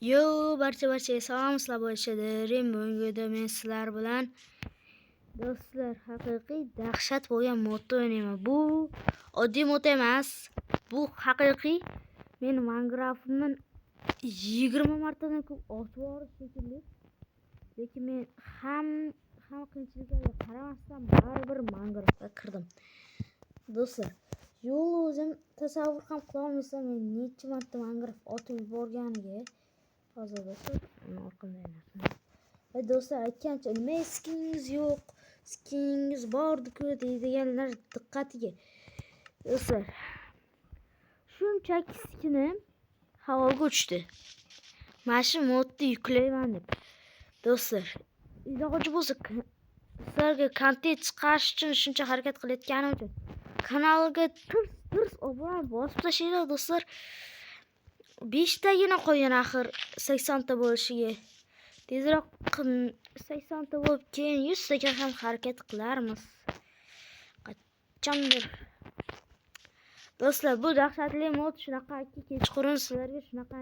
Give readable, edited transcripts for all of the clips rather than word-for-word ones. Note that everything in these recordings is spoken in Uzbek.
Yo, barcha salom, sizlar bo'lishidirim. Bugungi men sizlar bilan do'stlar haqiqiy dahshat bo'lgan modda o'ynayman. Bu oddiy mod emas. Bu haqiqiy men Minecraft'imdan 20 martadan ko'p otib yubordi shekilli. Lekin men hamma qiyinchiliklarga qaramasdan baribir Minecraftga kirdim. Do'stlar, yo'l o'zim tasavvur ham qila olmaysan men necha marta Minecraft otib yuborganiga. Hozir do'stlar, uni orqamda narsa. Va do'stlar aytgancha, nima skiningiz yo'q, skiningiz bor-ku deydiganlar diqqatiga. Do'stlar, shunchaki skinim havoga uchdi. Mana shu modni yuklayman deb. Do'stlar, iloji bo'lsa sizlarga kontent chiqarish uchun shuncha harakat qilayotganim uchun kanalga tirs obuna bosib tashlanglar do'stlar. 5 tagina qolgan axir 80 ta bo'lishiga. Tezroq 80 ta bo'lib, keyin 100 taga ham harakat qilarmiz. Qachondir. Do'stlar, bu dahshatli mod shunaqaki kechqurun sizlarga shunaqa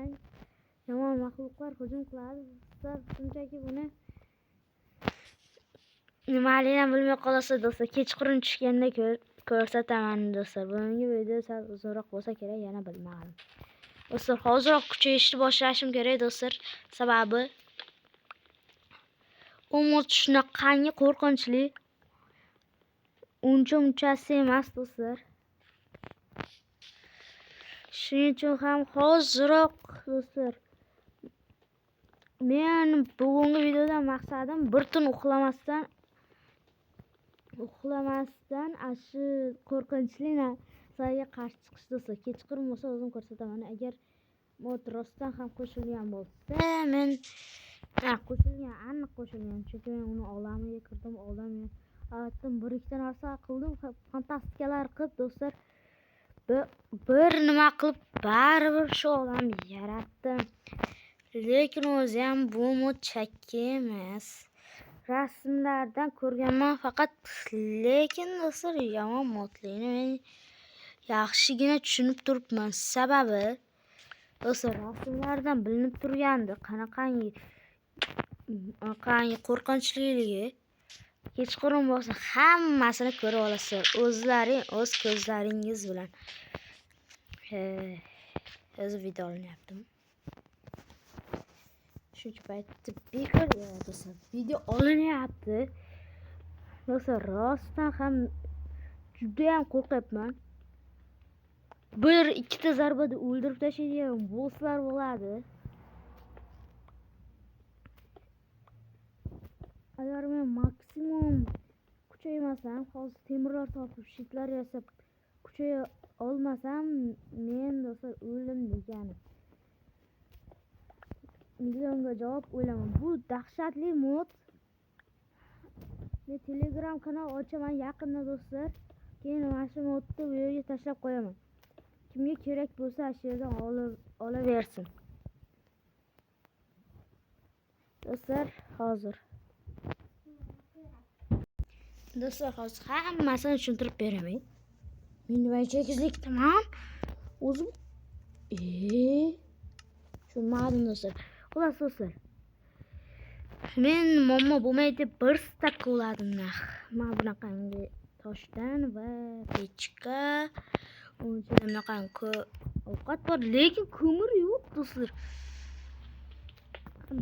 yomon maxluqlar hujum qiladi. Sizlar shunchaki buni nimaligini bilmay qolasiz do'stlar. Kechqurun tushganda ko'rsataman do'stlar. Bugungi video sal uzunroq bo'lsa kerak, yana bilmadim. Do'stlar, hozirroq kuchayishni boshlashim kerak do'stlar. Sababi u mod shunaqangi qo'rqinchli, uncha munchasi emas do'stlar. Shuning uchun ham hozirroq do'stlar, men bugungi videodan maqsadim bir tun uxlamasdan shu qo'rqinchli narsaga qarshi chiqish do'stlar. Kechqurun bo'lsa o'zim ko'rsataman. Agar mod rostdan ham qo'shilgan bo'lsa, men qo'shilgan, aniq qo'shilgan. Chunki men uni olamiga kirdim, olamiga aytdim, bir ikkita narsa qildim, fantastikalar qilib do'stlar, bir nima qilib baribir shu olamni yaratdim. Lekin o'zi ham bu mod chakki emas. Rasmlardan ko'rganman faqat, lekin do'stlar yomon modligini men yaxshigina tushunib turibman. Sababi do'stlar rasmlardan bilinib turgandi qanaqangi qo'rqinchliligi. Kechqurun bo'lsa hammasini ko'rib olasizlar o'zlaring o'z ko'zlaringiz bilan. O'zi video olinyaptimi? Shuncha paytda bekor do'stlar video olinyapti. Do'stlar rostdan ham juda ham qo'rqyapman. Bir ikkita zarbada o'ldirib tashlaydigan bosslar bo'ladi. Agar men maksimum kuchaymasam, hozir temirlar topib, shitlar yasab kuchaya olmasam, men do'stlar o'ldim degani. Millionga javob o'ylaman. Bu dahshatli mod. Men Telegram kanal ochaman yaqinda do'stlar. Keyin mana shu modni bu yerga tashlab qo'yaman. Kimga kerak bo'lsa shu yerdan olaversin. Do'stlar, hozir. Do'stlar, hozir hammasini tushuntirib beraman. Men nima chekizlikdaman? O'zim tushunmadim do'stlar. Xullas do'stlar, men muammo bo'lmaydi deb bir stak uladim narx. Mana bunaqangi toshdan va pechka, uning ichida bunaqangi ovqat bor, lekin ko'mir yo'q do'stlar.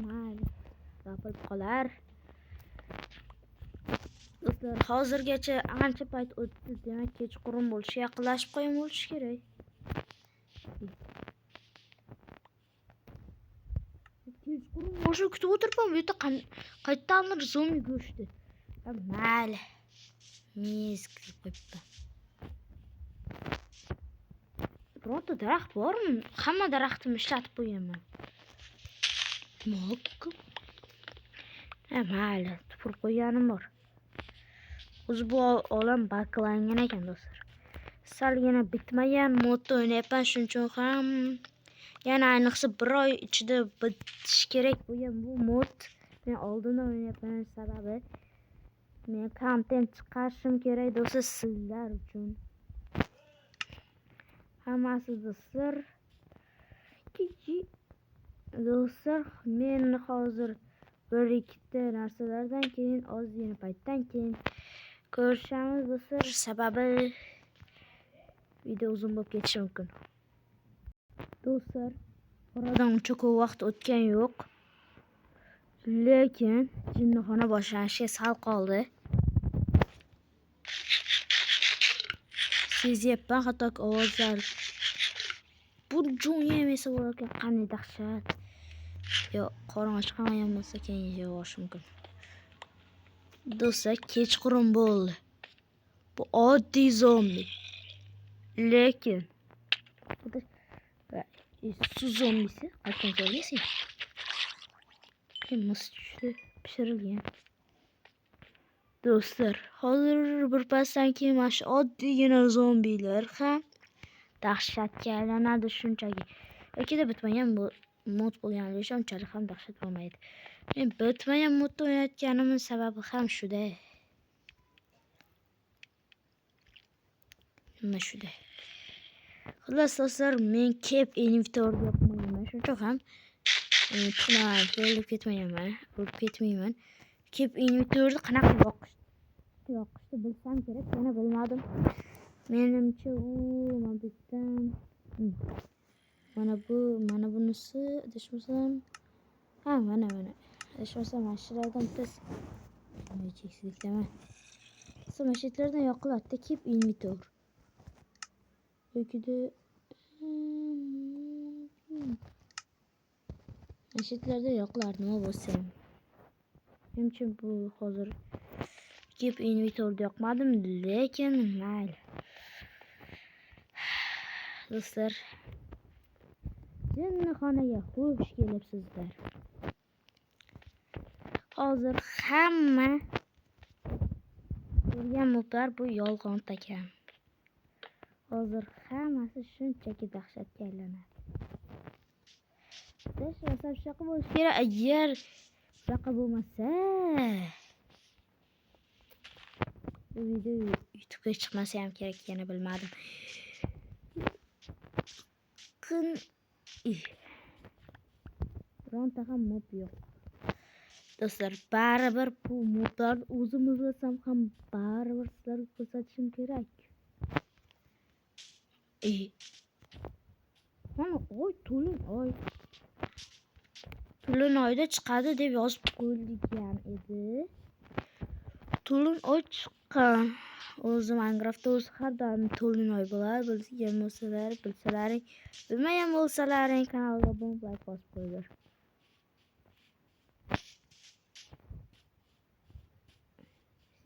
Mayli, topilib qolar. Do'stlar, hozirgacha ancha payt o'tdi, demak kechqurun bo'lishi yaqinlashib qolgan bo'lishi kerak. Kechqurun bo'lishini kutib o'tiribman, bu yerda qayerdandir zombi go'shti. Mayli, misk deb qo'yibman. Birorta daraxt bormi? Hamma daraxtni ishlatib qo'yganman. Mayli, tupurib qo'yganim bor. O'zi bu olam baklangan ekan do'stlar. Salgina bitmagan modda o'ynayapman, shuning uchun ham yana ayniqsa bir oy ichida bitishi kerak bo'lgan bu mod. Men oldindan o'ynayapman, sababi men kontent chiqarishim kerak do'stlar sizlar uchun. Hammasi do'stlar. Do'stlar, men hozir bir ikkita narsalardan keyin, ozgina paytdan keyin ko'rishamiz do'stlar. Sababi video uzun bo'lib ketishi mumkin. Do'stlar, oradan uncha ko'p vaqt o'tgan yo'q. Lekin jinnixona boshlanishiga sal qoldi. Sezyapman, hattoki ovozlar. Bu jo'nga emesa bo'larkan, qanday dahshat. Yo, qorin ochqan bo'lsa keyin yeb olish mumkin. Do'stlar, kechqurun bo'ldi. Bu oddiy zombi. Lekin suv zombisi qachon ko'rgansan? Mis tushdi, pishirilgan. Do'stlar, hozir bir pasdan keyin mana shu oddiygina zombilar ham dahshatga aylanadi shunchaki. Yoki-da bitmagan bu mod bo'lganligi uchun unchalik ham dahshat bo'lmaydi. Men bitmagan modda o'ynayotganimin sababi ham shuda. Nima shuda. Xullas do'stlar, men kep inventorga yoqmayman. Shuning uchun ham o'lib ketmayman, o'lib ketmayman. Kep inventorni qanaqa yoqishni bilsam kerak, yana bilmadim. Menimcha u mana bu yerdan mana bu, mana bunisi adashmasam, ha, mana. Adashmasam mana shulardan bittasi. Cheksizlikdaman. Mana shu yerlardan yoqiladi kep inventor. Yoki-da mana shu yerlarda yoqilar, nima bo'lsa ham. Menimcha bu hozir kep inventorda yoqmadim, lekin mayli. Do'stlar, jinnixonaga xush kelibsizlar. Hozir hamma ko'rgan moblar bu yolg'on ekan. Hozir hammasi shunchaki dahshatga aylanadi. Adashmasam shunaqa bo'lishi kerak. Agar shunaqa bo'lmasa, bu video YouTube'ga chiqmasa ham kerak, yana bilmadim. Bironta ham mob yo'q. Do'stlar, baribir bu moblarni o'zim izlasam ham baribir sizlarga ko'rsatishim kerak. Mana oy, to'lin oy. To'lin oyda chiqadi deb yozib qo'yilgan edi. To'lin oy chiqqan. O'zi Minecraftda o'zi har doim to'lin oy bo'ladi. Bilgan bo'lsalar, bilsalaring, bilmagan bo'lsalaring kanalga obuna like bosib qo'yinglar.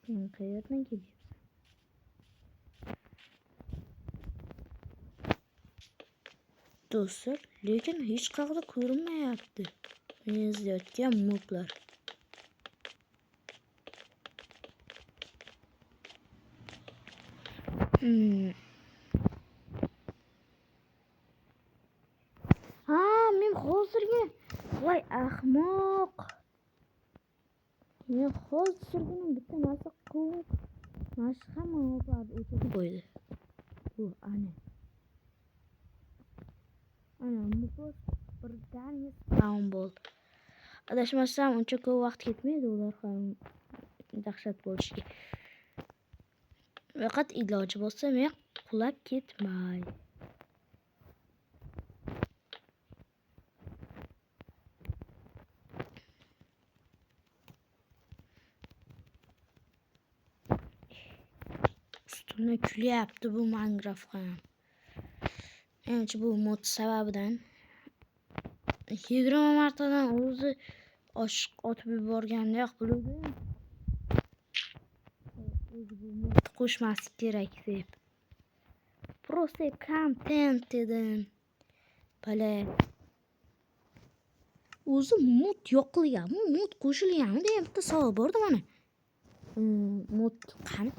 Sen qayerdan kelyapsan? Do'stlar, lekin hech qayerda ko'rinmayapti. Men izlayotgan moblar. Ha, men hozirgina, voy ahmoq. Men hozirgina bitta narsa quvib, mana shu hamma moblarni o'chirib qo'ydi. Bu ana. Ana moblar birdaniga spawn bo'ldi. Adashmasam uncha ko'p vaqt ketmaydi ular ham dahshat bo'lishiga. Faqat iloji bo'lsa men qulab ketmay. Ustimdan kulyapti bu Minecraft ham. Menimcha bu mod sababidan 20 martadan o'zi oshiq otib yuborgandayoq biluvdim. O'zi bu mod qo'shmaslik kerak deb. Просто content dedim. Bale. O'zi mod yoqilganmi, mod qo'shilganmi degan bitta savol bordi mana. Mod qani?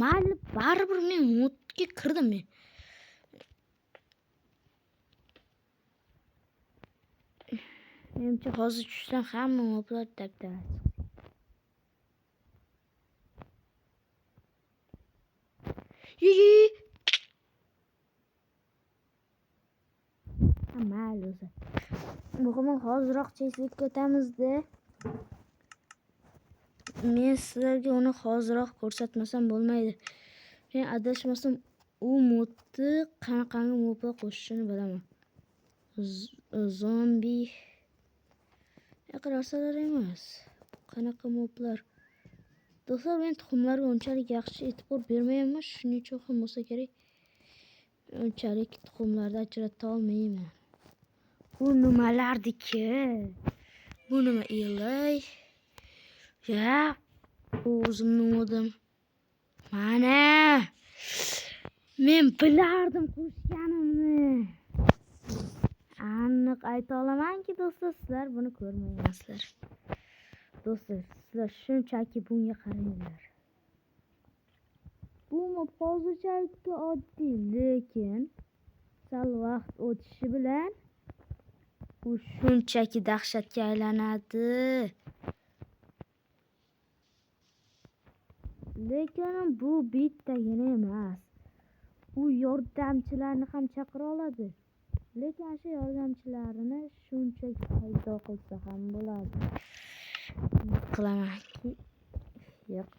Mayli, baribir men modga kirdim men. Menimcha hozir tushsam hamma moblar dabdala. Mayli do'stlar. Muhimi hoziroq chestlikka o'tamizda. Men sizlarga uni hoziroq ko'rsatmasam bo'lmaydi. Men adashmasam u modni qanaqangi moblar qo'shishini bilaman. Zombi yo'q narsalar emas. Qanaqa moblar? Do'stlar, men tuxumlarga unchalik yaxshi e'tibor bermayapman, shuning uchun ham bo'lsa kerak. Unchalik tuxumlarni ajrata olmayman. Bu nimalardiki? Bu nima elay? Ya, bu o'zimni modim. Mana! Men bilardim qo'shganimni. Aniq ayta olamanki, do'stlar, sizlar buni ko'rmayapsizlar. Do'stlar, sizlar shunchaki bunga qaranglar. Bu mob hozirchalik oddiy, lekin sal vaqt o'tishi bilan u shunchaki dahshatga aylanadi. Lekin bu bittagina emas. U yordamchilarni ham chaqira oladi. Lekin o'sha yordamchilarini shunchaki paydo qilsa ham bo'ladi. Qilamanki, yo'q,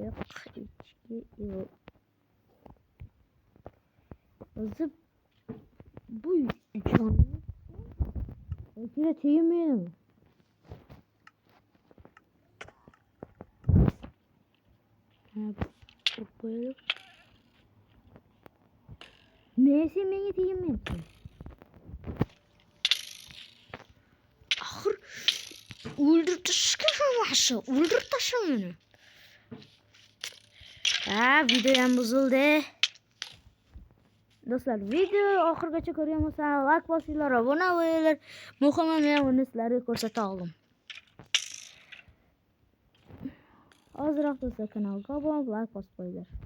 yo'q, ichki yo'q. O'zi bu jonli yoki tegmaydimi? Ha, urib qo'yaylik. Men sen menga teginmayapsan. Axir o'ldirib tashlashga yaxshi, o'ldirib tashla meni. Ha, video ham buzildi. Do'stlar, video oxirigacha ko'rgan bo'lsangiz, like bosinglar, obuna bo'linglar. Muhimi men uni sizlarga ko'rsata oldim. Ozroq do'stlar kanalga obuna bo'lib, like bosib qo'yinglar.